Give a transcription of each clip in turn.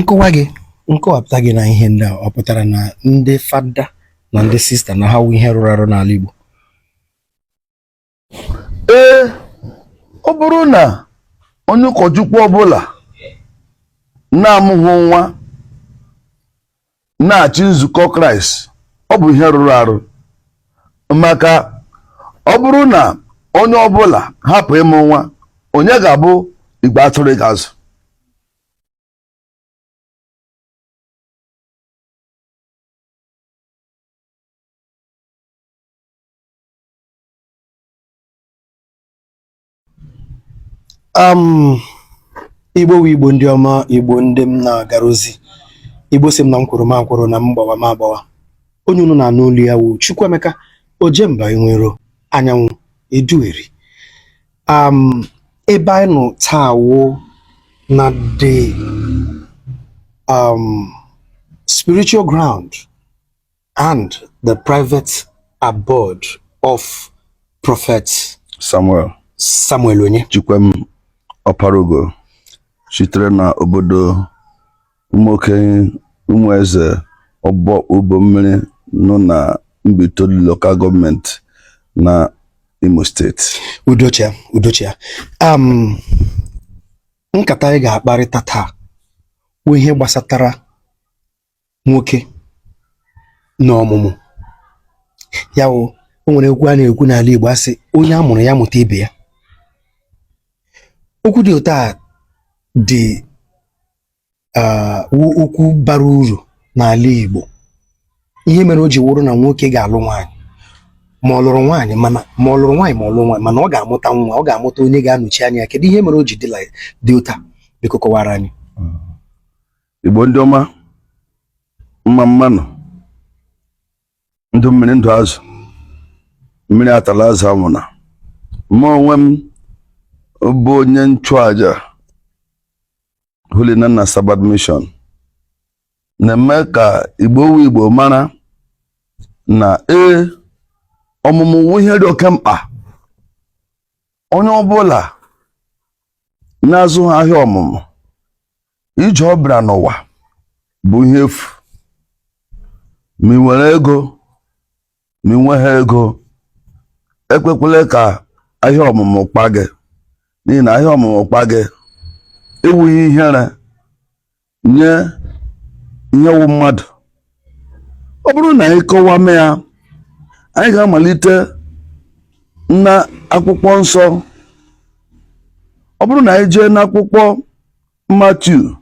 Nkọwa gị, nkọwapụta gị na ihe ndị a, ọ pụtara na ndị fada na ndị sista na ha wụ ihe rụrụ arụ n'ala Igbo? Ee, ọ bụrụ na onye ụkọchukwu ọbụla na-amụghị nwa na-achị nzukọ Kraịst, ọ bụ ihe rụrụ arụ, maka ọ bụrụ na onye ọbụla hapụ ịmụ nwa, onye ga-abụ igwe atụrụ ị ga-azụ? Igbo wụ Igbo ndị ọma, Igbo ndị m na-agara ozi, Igbo sị m na m kwuru m akwụrụ na m gbawa m agbawa. Onye unu na-anụ olu ya wụ Chukwuemeka Ojemba Enwero Anyanwụ Edueri. Ebe anyị nọ taa wụ na the spiritual ground and the private abode of Prophet Samuel Samuel Onye Chikwem Ọparugo, sitere na obodo Ụmụokenye Ụmụeze Ọbọ Ubomiri nọ na Mbaitoli Local Government na Imo Steeti. Udochia, udochia. Nkata anyị ga-akparịta taa wụ ihe gbasatara nwoke na ọmụmụ ya. Wụ o nwere okwu a na-ekwu n'ala Igbo, asị onye a mụrụ ya mụta ibe ya. Okwu dị otu a dị wụ okwu bara uru n'ala Igbo. Ihe mere o ji wụrụ na nwoke ga-alụ nwaanyị, ma ọ lụrụ nwaanyị, mana ma ọ lụrụ nwaanyị ma ọ lụrụ nwaanyị, mana ọ ga-amụta nwa, ọ ga-amụta onye ga-anọchi anya ya. Kedu ihe mere o ji dị otu a? Biko kọwara anyị. Igbo ndị ọma, mma mma nụ, ndụ mmiri ndụ azụ, mmiri atala azụ anwụna. Mụ onwe m bụ onye nchụaja Holy Nana Sabbath Mission na-eme ka Igbo wu Igbo mara na ee, ọmụmụ wụ ihe dị oke mkpa. Onye ọbụla na-azụ ahịa ọmụmụ, ije ọ bịara n'ụwa bụ ihe efu. Ma ị nwere ego ma ị nweghị ego, ekwekwele ka ahịa ọmụmụ kpa gị, n'ihi na ahịa ọmụmụ kpa gị, ị wụ ihe ihere nye ihe wụ mmadụ. Ọ bụrụ na anyị kọwaa ya, anyị ga-amalite na akwụkwọ nsọ. Ọ bụrụ na anyị jee n'akwụkwọ Matiu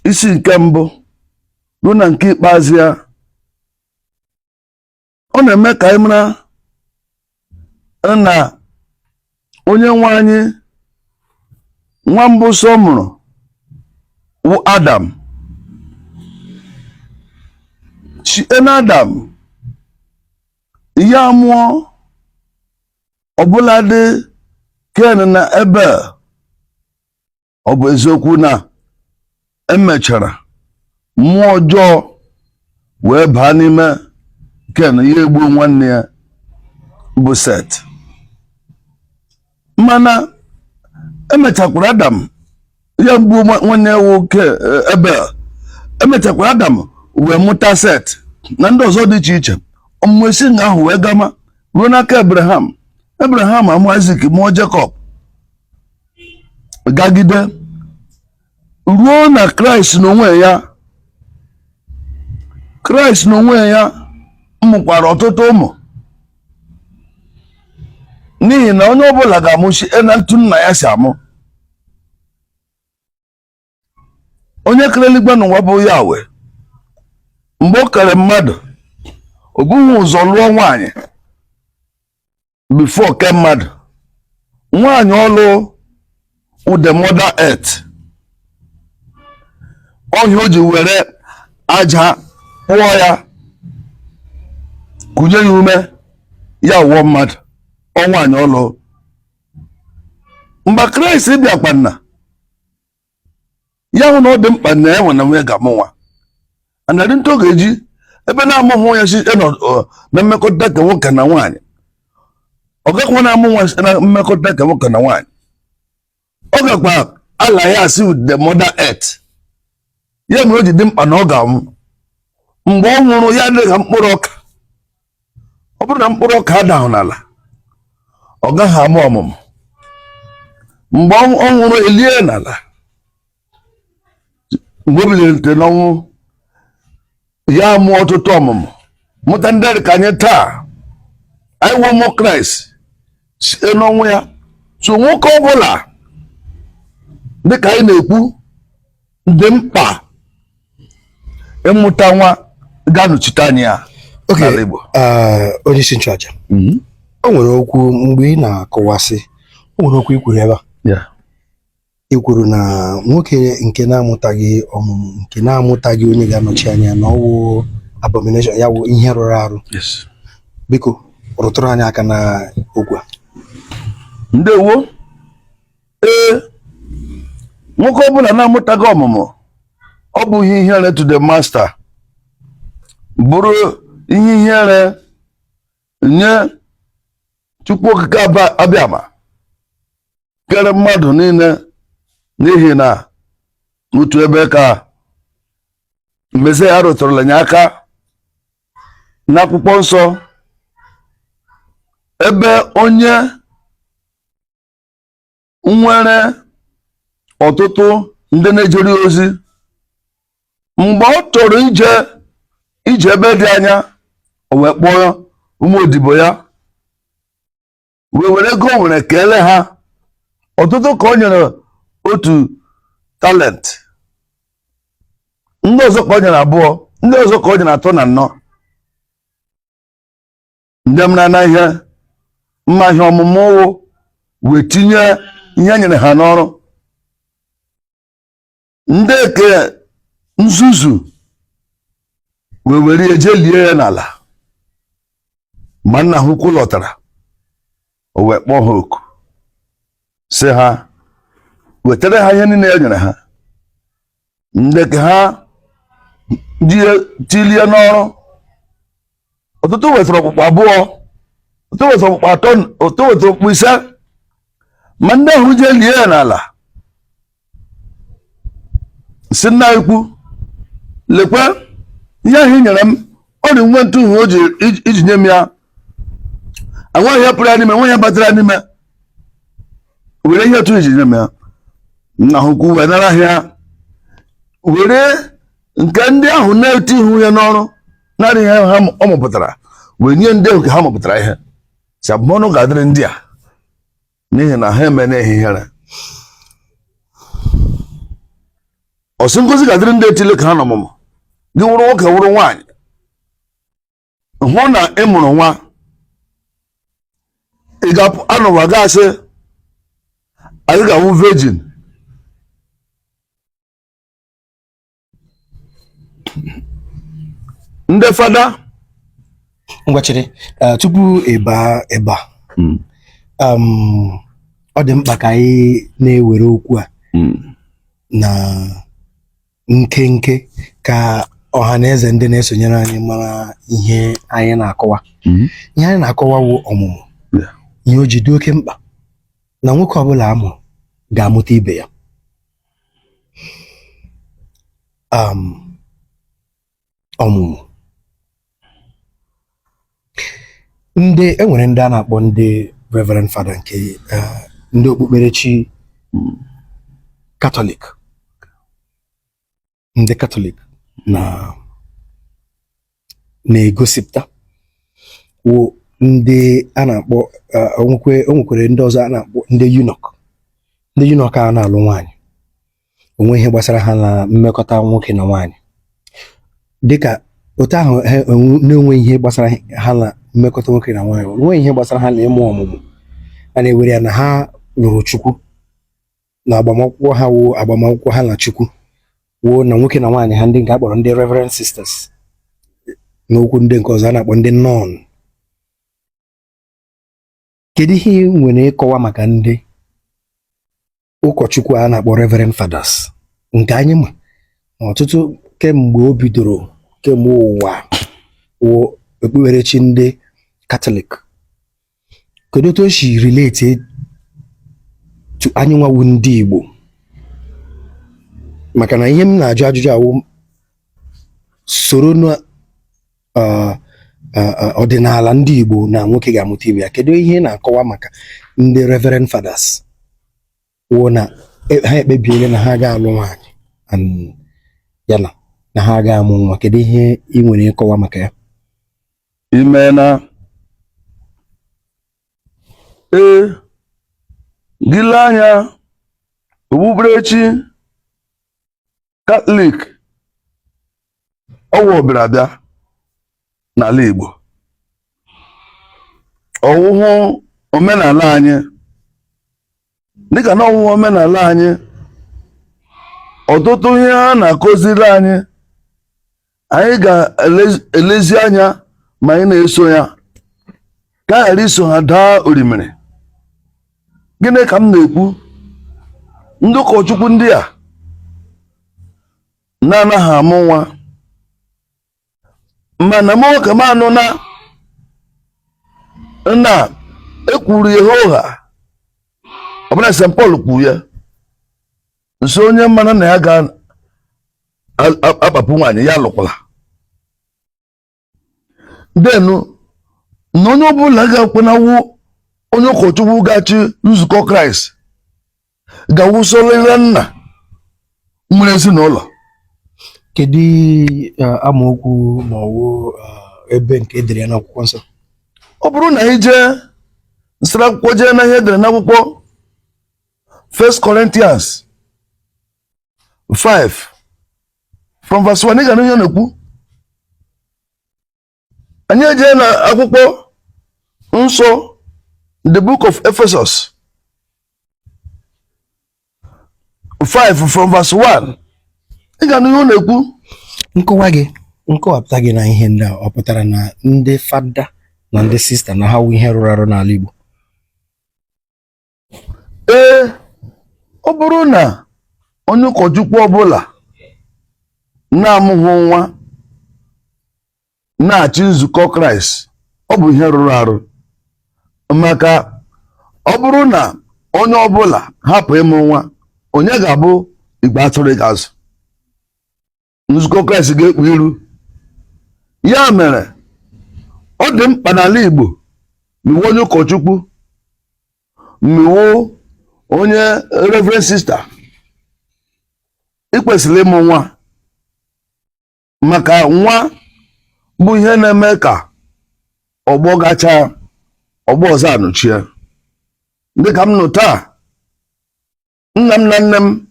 isi nke mbụ ruo na nke ikpeazụ ya, ọ na-eme ka anyị mara na onye nwe anyị nwa mbụ sọ mụrụ wụ Adam. Site na Adam ya mụọ ọbụladị Ken na Ebel. Ọ bụ eziokwu na emechara mmụọ ọjọọ wee baa n'ime Ken, ya egbuo nwanne ya bụ Set, mana emechakwara Adam ya gbuo nwanne ya nwoke Ebel. Emechakwara Adam wee mụta Set na ndị ọzọ dị iche iche. Ọmụmụ esi nga ahụ wee gama ruo n'aka Abraham. Abraham amụọ Isaac, mụọ Jacob, gagide ruo na Kraịst n'onwe ya. Kraịst n'onwe ya mụkwara ọtụtụ ụmụ, n'ihi na onye ọbụla ga-amụ site na ntu nna ya si amụ. Onye kere eluigwe n'ụwa bụ Yahweh, mgbe o kere mmadụ, o bughị ụzọ lụọ nwaanyị before ke mmadụ. Nwaanyị ọ lụ wụ the mother earth. Ọ ihe o ji were aja kpụọ ya, kunye ya ume, ya wụọ mmadụ. Ọ nwaanyị ọ lụ. Mgbe Kraịst bịakwana, ya hụ na ọ dị mkpa na ya nwe na nwunye ga-amụ nwa anarị ntụ ọ ga-eji ebe na-amụghị ya site na mmekọrịta nke nwoke na nwaanyị. Ọ gakwa na-amụ nwa site na mmekọrịta nke nwoke na nwaanyị, ọ gakwa ala ya asị with the mother earth. Ya mere o ji dị mkpa na ọ ga-anwụ. Mgbe ọ nwụrụ, ya adịghị ka mkpụrụ ọka. Ọ bụrụ na mkpụrụ ọka adahụ n'ala, ọ gaghị amụ ọmụmụ. Mgbe ọ nwụrụ, elie n'ala. Mgbe o bilitere n'ọnwụ, ya amụọ ọtụtụ ọmụmụ, mụta ndị dị ka anyị taa. Anyị wụ ụmụ Kraịst site n'ọnwụ ya. So nwoke ọbụla, dịka anyị na-ekwu, dị mkpa ịmụta nwa ga-anọchite anya ya n'ala Igbo. Onye isi nchụaja, o nwere okwu mgbe ị na-akọwasị, o nwere okwu i kwuru ebe a. I kwuru na nwoke nke na-amụtaghị ọmụmụ, nke na-amụtaghị onye ga-anọchi anya, na ọ wụ abomination, ya wụ ihe rụrụ arụ. Biko rụtụrụ anyị aka na okwu a. Ndewo. Ee, nwoke ọbụla na-amụtaghị ọmụmụ, ọ bụ ihe ihere to the master, bụrụ ihe ihere nye Chukwu Okike Abịama kere mmadụ niile, n'ihi na otu ebe ka Mezaya rụtụrụla nye aka n'akwụkwọ nsọ, ebe onye nwere ọtụtụ ndị na-ejere ozi, mgbe ọ chọrọ ije ije ebe dị anya, o wee kpọọ ụmụ odibo ya, wee were ego o nwere keele ha. Ọtụtụ ka o nyere otu talent, ndị ọzọ ka o nyere abụọ, ndị ọzọ ka o nyere atọ na anọ. Ndị mara na ihe mma ihe ọmụmụ wụ wee tinye ihe e nyere ha n'ọrụ. Ndị ke nzuzu wee were ya jee lie ya n'ala. Ma nna ha ukwu lọtara, o wee kpọọ ha oku, sị ha wetara ha ihe niile e nyere ha. Ndị ke ha ji tilie n'ọrụ, ọtụtụ wetara okpukpu abụọ, ọtụtụ wetara okpukpu atọ, ọtụtụ wetara okpukpu ise. Ma ndị ahụ jee lie ya n'ala sị nna ukwu, lekwe ihe ahụ i nyere m, ọ dị nwe ntụ o ji iji nye m ya, enweghị ihe pụrụ ya n'ime, enweghị ihe batara ya n'ime. Were ihe otu iji nye m ya. Nna ha ukwu wee nara ya, were nke ndị ahụ na-eti ihu ya n'ọrụ naanị ihe ha ọ mụpụtara, wee nye ndị ahụ ka ha mụpụtara ihe. Si abụmọnụ ga-adịrị ndị a, n'ihi na ha emena ihe ihere. Ọ sị ngozi ga-adịrị ndị etile ka ha n'ọmụmụ. Gị wụrụ nwoke, wụrụ nwaanyị, hụ na ị mụrụ nwa, ị ga-anọwa gasị anyị ga-awụ virgin. Ndị fada. Ngwa, chere, tupu ịba ebe a, ọ dị mkpa ka anyị na-ewere okwu a na nkenke, ka ọha na eze ndị na-esonyere anyị mara ihe anyị na-akọwa. Ihe anyị na-akọwa wụ ọmụmụ, ihe o ji dị oke mkpa na nwoke ọbụla a mụrụ ga-amụta ibe ya. Ọmụmụ ndị e nwere, ndị a na-akpọ ndị Reverend Father nke ndị okpukperechi Katọlik, ndị Katọlik na na-egosipụta wụ ndị a na-akpọ o nwekwere ndị ọzọ a na-akpọ ndị eunuch. Ndị eunuch a na-alụ nwaanyị, onwe ihe gbasara ha na mmekọta nwoke na nwaanyị, dịka otu ahụ ha na-enwe ihe gbasara ha na mmekọta nwoke na nwaanyị, onwe ihe gbasara ha na ịmụ ọmụmụ. A na-ewere ya na ha lụrụ Chukwu, na agbamakwụkwọ ha wụ agbamakwụkwọ ha na Chukwu, wụ na nwoke na nwaanyị ha, ndị nke a kpọrọ ndị Reverend Sisters. N'okwu ndị nke ọzọ, a na-akpọ ndị nun. Kedu ihe ị nwere ịkọwa maka ndị ụkọchukwu a na-akpọ Reverend Fathers, nke anyị ma na ọtụtụ kemgbe o bidoro, kemgbe ụwa, wụ okpukperechi ndị Katọlik? Kedu otu o si relate to anyị nwawu ndị Igbo? Maka na ihe m na-ajụ ajụjụ awụ soro na ọdịnala ndị Igbo na nwoke ga-amụta ibe ya. Kedu ihe ị na-akọwa maka ndị Reverend Fathers wụ na ha ekpebiela na ha ga-alụ nwaanyị and ya na ha ga-amụ nwa? Kedu ihe ị nwere ịkọwa maka ya? Ime na ee, gị lee anya, okpukperechi Katọlik ọwụ bịara abịa n'ala Igbo, ọwụhụ omenala anyị. Dịka na ọwụhụ omenala anyị, ọtụtụ ihe ha na-akụziri anyị, anyị ga-elezi anya ma anyị na-eso ya, ka a ghara iso ha daa orimiri. Gịnị ka m na-ekwu? Ndị ụkọchukwu ndị a na-anaghị amụ nwa, mana m ka m anụ na nna ekwuru ihe ụgha ọbụla St. Paul kwuru ya nso, onye mara na ya ga-akpapụ nwaanyị, ya alụkwala. Denu na onye ọbụla ga-akwenawu onye ụkọchukwu ga-achị nzukọ Kraịst ga-awụsọrịrị nna nwere ezinụlọ. Kedu amaokwu ma ọ wụ ebe nke edere ya n'akwụkwọ nsọ? Ọ bụrụ na anyị jee nsara akwụkwọ, jee na ihe edere n'akwụkwọ 1 Corinthians 5 from verse 1, ị ga na ihe na-ekwu. Anyị ejee na akwụkwọ nsọ, the book of Ephesus 5 from verse 1, ị ga na ihe ọ na-ekwu. Nkọwa gị, nkọwapụta gị na ihe ndị a, ọ pụtara na ndị fada na ndị sista na ha wụ ihe rụrụ arụ n'ala Igbo? Ee, ọ bụrụ na onye ụkọchukwu ọbụla na-amụghị nwa na-achị nzukọ Kraịst, ọ bụ ihe rụrụ arụ. Maka ọ bụrụ na onye ọbụla hapụ ịmụ nwa, onye ga-abụ igbe atụrụ ga-azụ nzukọ Kraịst ga-ekpu iru. Ya mere ọ dị mkpa n'ala Igbo, miwu onye ụkọchukwu, miwu onye reverend sister, ị kwesịrị ịmụ nwa, maka nwa bụ ihe na-eme ka ọgbọ gachaa, ọgbọ ọzọ anọchie. Dịka m nụ taa, nna m na nne m,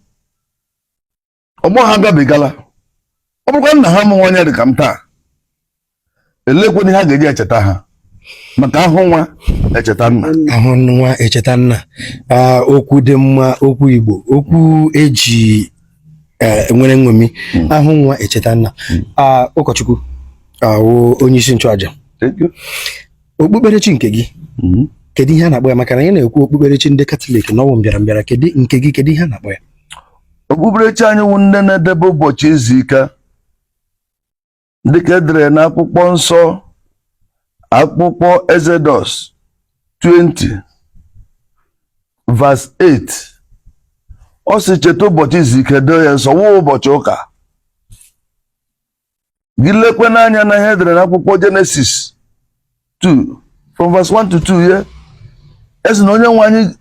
ọgbọ ha gabigala. Ọ bụrụkwa nna ha mụnwa onye dịka m taa, elekwana ihe ha ga-eji echeta ha, maka ahụ nwa echeta nna. Ahụ nwa echeta nna. Okwu dị mma, okwu Igbo, okwu eji nwere nṅomi. Ahụ nwa echeta nna. Ụkọchukwu awụ onye isi nchụaja okpukperechi nke gị, kedu ihe a na-akpọ ya? Maka na anyị na-ekwu okpukperechi ndị Katọlik na ọwụ mbịara mbịara. Kedu nke gị? Kedu ihe a na-akpọ ya? Okpukperechi anyị wụ ndị na-edebe ụbọchị izu ike, dịka edere n'akwụkwọ nsọ, akwụkwọ Exodus 20 verse 8. Ọ sị, "Cheta ụbọchị izu ike, doo ya nsọ." Wụ ụbọchị ụka. Gị lekwe n'anya na ihe edere n'akwụkwọ Genesis 2 from verse 1 to 2 ya, esi na onye nwe anyị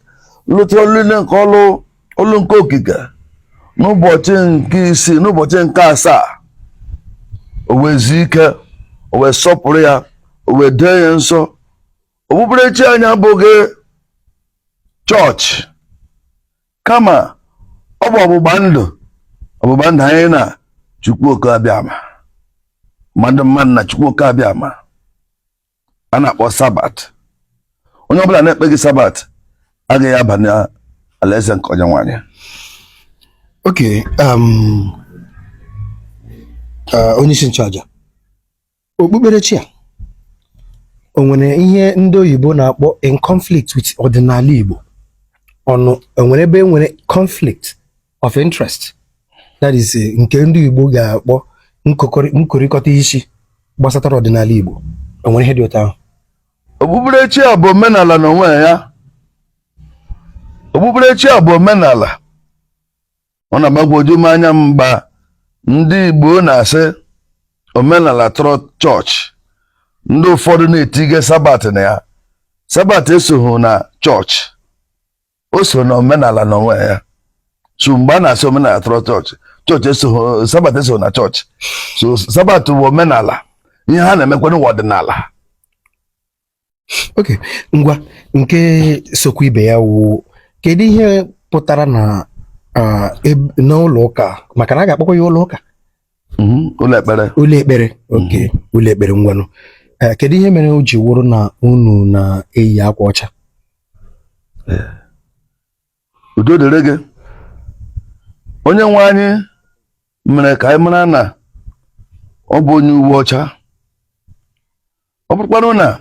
lụtara ọlụ niile nke ọlụ ọlụ nke okike n'ụbọchị nke isii. N'ụbọchị nke asaa o wee zuo ike, o wee sọpụrụ ya, o wee dee ya nsọ. Okpukperechi anyị abụghị chọọchị, kama ọ bụ ọgbụgba ndụ, ọgbụgba ndụ anyị na Chukwu Oke Abịama, mmadụ mmadụ na Chukwu Oke Abịama, a na-akpọ Sabbath. Onye ọbụla na-ekpeghị Sabbath agaghị aba n'alaeze nke onye nwaanyị. Ok, onye isi nchụaja okpukperechi a, o nwere ihe ndị oyibo na-akpọ in conflict with ọdịnala Igbo? Ọnụ o nwere ebe e nwere conflict of interest, that is nke ndị Igbo ga-akpọ nkụrịkọta isi gbasatara ọdịnala Igbo? O nwere ihe dị otu ahụ? Okpukperechi a bụ omenala n'onwe ya. Okpukperechi a bụ omenala. Ọ na-agbagwoju m anya mgbe ndị Igbo na-asị omenala tọrọ chọọchị, ndị ụfọdụ na-etige Sabbath na ya. Sabbath esoghị na chọọchị, o so na omenala n'onwe ya. So mgbe a na-asị omenala tọrọ chọọchị, chọọchị esoghị, Sabbath esoghị na chọọchị. So Sabbath bụ omenala, ihe ha na-emekwa n'ụwa ọdịnala. Ok, ngwa, nke sokwa ibe ya wụ, kedu ihe pụtara na n'ụlọ ụka, maka na a ga-akpọkwa ya ụlọ ụka? Ụlọ ekpere. Ụlọ ekpere, ok, ụlọ ekpere. Ngwanụ, kedu ihe mere o ji wụrụ na unu na-eyi akwa ọcha? Udo dịrị gị. Onye nwe anyị mere ka anyị mara na ọ bụ onye uwe ọcha. Ọ bụrụkwanụ na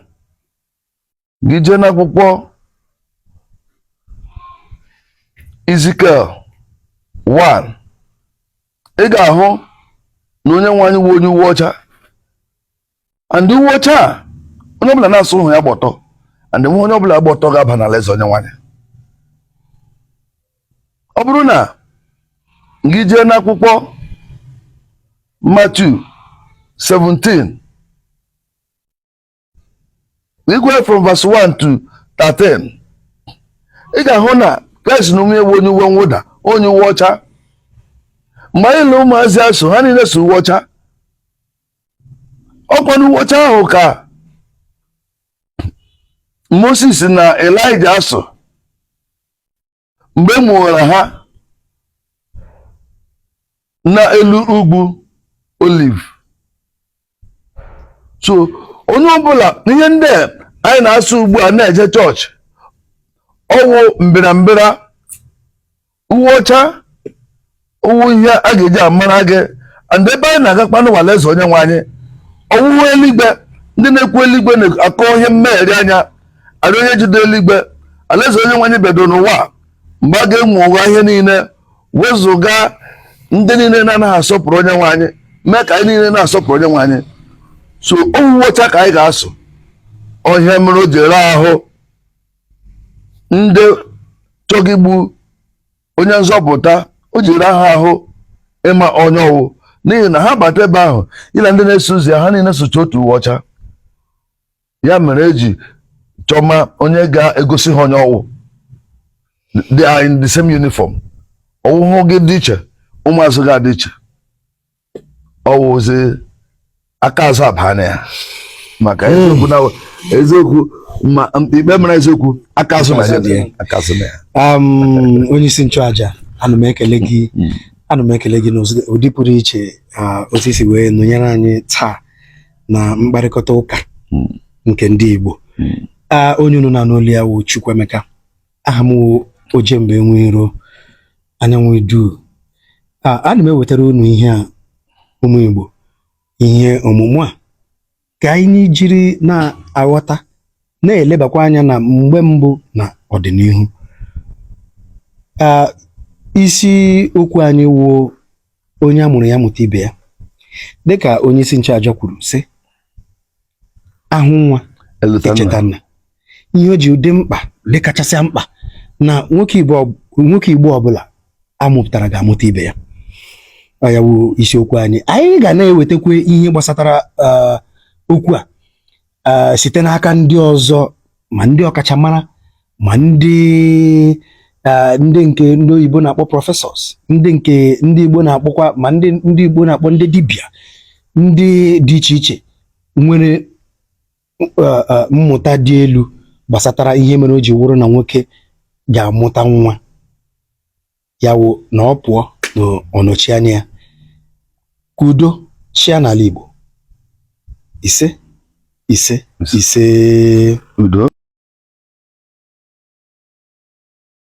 gị jee n'akwụkwọ Ezekiel 1, ị ga-ahụ na onye nwe anyị wụ onye uwe ọcha. And uwe ọcha a, onye ọbụla na-asụ hụ ya gba ọtọ, and nwe onye ọbụla gba ọtọ ga-aba n'alaeze onye nwe anyị. Ọ bụrụ na gị jee n'akwụkwọ Matthew 17, we go from verse 1 to 13, ị ga-ahụ na Kraịst na onwe ya onye uwe mwụda, onye uwe ọcha. Mgbe anyị na ụmụazị ya so, ha niile so uwe ọcha. Ọkwa n'uwe ọcha ahụ ka Moses na Elijah so mgbe e nwere ha n'elu ugwu Olive. So onye ọbụla, ihe ndị a anyị na-asụ ugbu a na-eje chọọchị, ọwụ mbịarambịa uwe ọcha, ọwụ ihe a ga-eji amara gị. And ebe anyị na-agakwa n'ụwa, alaeze onye nwe anyị, ọwụwa eluigwe. Ndị na-ekwu eluigwe na-akọ ihe mmegheri anya arị onye jide eluigwe. Alaeze onye nwe anyị bịado n'ụwa mgbe a ga-enwe ụgha ihe niile, wezụga ndị niile na-anaghị asọpụrụ onye nwe anyị, mee ka anyị niile na-asọpụrụ onye nwe anyị. So owuwe ọcha ka anyị ga-asụ. Ọhịa mere o ji ere ahụ ndị chọgị igbu onye nzọpụta, o ji ere ha ahụ ịma onye ọwụ, n'ihi na ha bata ebe ahụ ịla ndị na-eso ụzọ ya, ha niile socha otu uwe ọcha. Ya mere eji chọma onye ga-egosi ha onye ọwụ. They are in the same uniform. Ọwụhụ gị dị iche, ụmụazụ gị adị iche, ọwụzi aka azụ abaa na ya. Maka eziokwu na eziokwu, ma ikpe mara eziokwu, aka azụ na ya, aka azụ na ya. Onye isi nchụaja, ana m ekele gị, ana m ekele gị n'ụdị pụrụ iche, otu isi wee nọnyere anyị taa na mkparịkọta ụka nke ndị Igbo. Onye unu na-anụ olu ya wụ Chukwuemeka. Aha m wụ Ojemba Enwe Iro Anyanwụ Idu. Ana m ewetara unu ihe a, ụmụ Igbo, ihe ọmụmụ a ka anyị jiri na-aghọta, na-elebakwa anya na mgbe mbụ na ọdịnihu. Isi okwu anyị wụ onye a mụrụ ya mụta ibe ya. Dịka onye isi nchụaja kwuru sị, ahụ nwa echeta nna. Ihe o ji dị mkpa, dị kachasị mkpa, na nwoke Igbo ọbụla amụpụtara ga-amụta ibe ya. Ọ ya wụ isiokwu anyị. Anyị ga na-ewetakwa ihe gbasatara okwu a site n'aka ndị ọzọ, ma ndị ọkachamara, ma ndị nke ndị oyibo na-akpọ professors, ndị nke ndị Igbo na-akpọkwa, ma ndị Igbo na-akpọ ndị dibịa, ndị dị iche iche nwere mmụta dị elu gbasatara ihe mere o ji wụrụ na nwoke ga-amụta nwa ya, wụ na ọ pụọ na ọnọchi anya ya. Ka udo chịa n'ala Igbo. Ise, ise, ise. Udo.